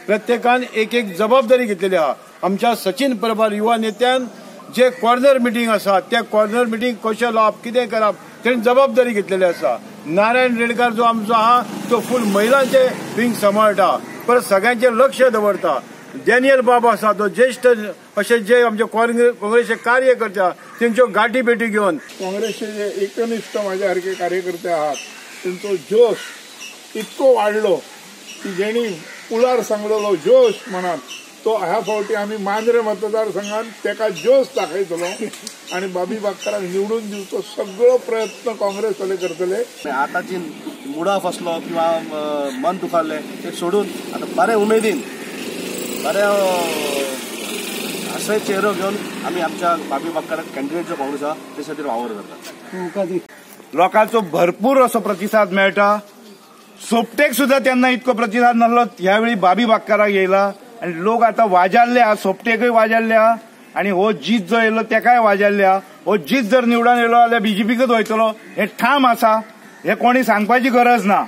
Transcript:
प्रत्येकान एक एक जबाबदारी घेतलेली आहा. आमच्या सचिन परबार युवा नेत्यान जे कॉर्नर मिटींग आसा त्या कॉर्नर मिटींग कशें लावप कितें करप तेणी जबाबदारी घेतलेली आसा. नारायण रेडकार जो आमचो आहा तो फूल महिलांचे विंग सांबाळटा, परत सगळ्यांचे लक्ष दवरता. डॅनियल बाब आसा तो ज्येष्ठ अशे जे आमचे काँग्रेसचे कार्य करता तेंच्यो गाठी भेटी घेवन काँग्रेसचे जे एकनिष्ठ माझ्या सारखे कार्यकर्ते आहात तेंचो जोश इतको वाडलो की जेणी पुलार सांगलेलो जोश म्हणात तो ह्या फावटी आमी मांद्रे मतदारसंघात तेका जोश दाखयतलो आनी बाबी बागकाराक निवडून दिवचो सगळो प्रयत्न काँग्रेसवाले करतले. आतांची मुडा फसलो किंवा मन दुखावलें ते सोडून आतां बरे उमेदीन बरे अशे चेहरो घेवन आमी आमच्या बाबी बागकाराक कॅन्डिडेट जो काँग्रेस आसा ते खातीर वावर करतात. लोकांचो भरपूर असो प्रतिसाद मेळटा. सोपटेक सुद्धा त्यांना इतको प्रतिसाद नासलो, ह्यावेळी बाबी बागकाराक येयला आनी लोक आतां वाजाल्ले आहा, सोपटेकय वाजाल्ले आहा आनी हो जीत जो येयलो तेकाय वाजाल्ले आहा. हो जीत जर निवडून येयलो जाल्यार बीजेपीकच वयतलो हें ठाम आसा, हें कोणी सांगपाची गरज ना.